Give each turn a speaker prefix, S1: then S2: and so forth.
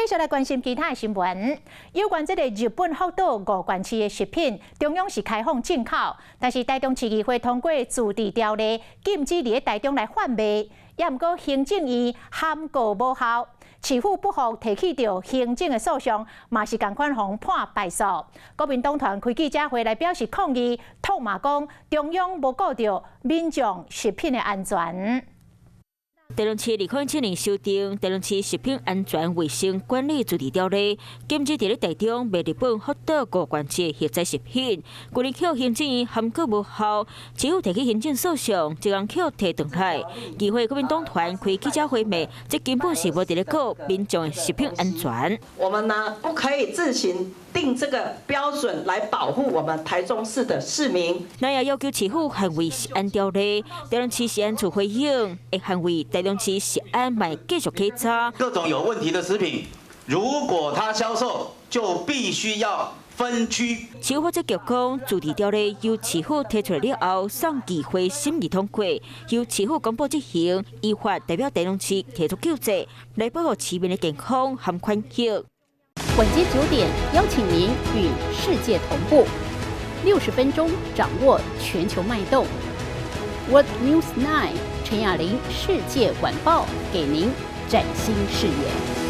S1: 續來關心其他的新聞。有關這个日本福島五縣市的食品，中央是開放進口，但是台中市議會通過自治條例，禁止佇咧台中來販賣。也毋過行政院函告無效，市府不服提起著行政的訴訟，嘛是仝款予判敗訴。國民黨團開記者會來表示抗議，痛罵講中央無顧著民眾食品的安全。
S2: 台中市2007年修訂《台中市食品安全衛生管理自治條例》，禁止佇咧台中賣日本福島五縣市的核災食品。舊年予行政院函告無效，市府提起行政訴訟，這工予提轉來。議會國民黨團開記者會罵，這根本是無佇咧顧民眾的食品安全。
S3: 我們呢不可以自行定這個標準來保護我們台中市的市民。
S2: 那也要求市府捍衛食安條例，台中市食安處回應，會捍衛台中市食安，嘛繼續稽查。
S4: 各種有問題的食品，如果它銷售，就必須要分區。
S2: 市府發展局講，自治條例由市府提出來了後，送議會審議通過，由市府公布執行，依法代表台中市提出救濟，來保護市民的健康和權益。
S5: 晚間9點，邀請您與世界同步，60分鐘掌握全球脈動。World News 9 陳雅玲世界晚報，給您嶄新視野。